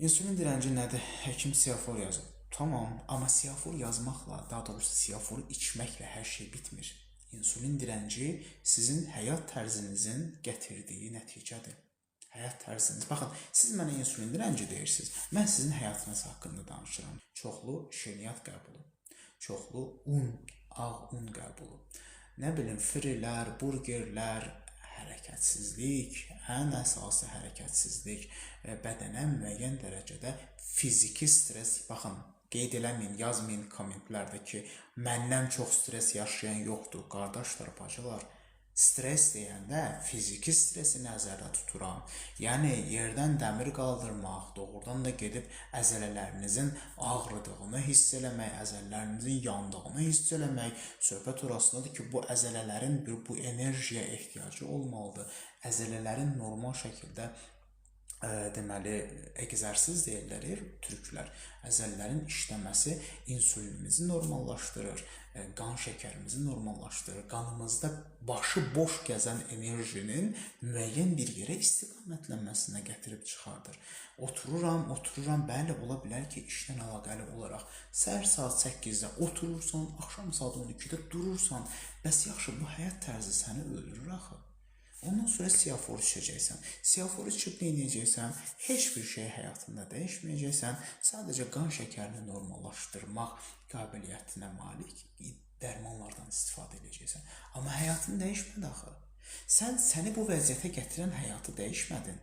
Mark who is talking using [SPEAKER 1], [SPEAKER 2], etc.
[SPEAKER 1] İnsulin direnci nədir? Həkim Siofor yazıb. Tamam, amma Siofor yazmaqla, daha doğrusu Sioforu içməklə hər şey bitmir. İnsulin direnci sizin həyat tərzinizin gətirdiyi nəticədir. Həyat tərziniz. Baxın, siz mənə insulin direnci deyirsiniz. Mən sizin həyatınız haqqında danışıram. Çoxlu şirniyyat qəbulu, çoxlu un, ağ un qəbulu. Nə bilim, frilər, burgerlər, hərəkətsizlik, ən əsası hərəkətsizlik, bədənə müəyyən dərəcədə fiziki stres, baxın, qeyd eləməyin, yazmayın kommentlərdə ki, məndən çox stres yaşayan yoxdur, qardaşlar, bacılar. Stres deyəndə fiziki stresi nəzərdə tuturam. Yəni yerdən dəmir qaldırmaq, doğrudan da gedib əzələlərinizin ağrıdığını hiss eləmək, əzələlərinizin yandığını hiss eləmək. Söhbət orasındadır ki, bu əzələlərin bir bu enerjiyə ehtiyacı olmalıdır. Əzələlərin normal şəkildə deməli egzərsiz deyirlər türklər. Əzələlərin işləməsi insulinimizi normallaşdırır, qan şəkərimizi normallaşdırır. Qanımızda başı boş gəzən enerjinin müəyyən bir yerə istiqamətlənməsinə gətirib çıxardır. Otururam, otururam, bəli, ola bilər ki, işlə əlaqəli olaraq səhər saat 8-də oturursan, axşam saat 12-də durursan. Bəs yaxşı, bu həyat tərzi səni öldürür axı. Ondan sonra Siofor içəcəksən. Siofor içib nə edəcəksən? Heç bir şey həyatında dəyişməyəcəksən. Sadəcə qan şəkərini normallaşdırmaq qabiliyyətinə malik dərmanlardan istifadə edəcəksən. Amma həyatın dəyişmədi axı. Sən səni bu vəziyyətə gətirən həyatı dəyişmədin.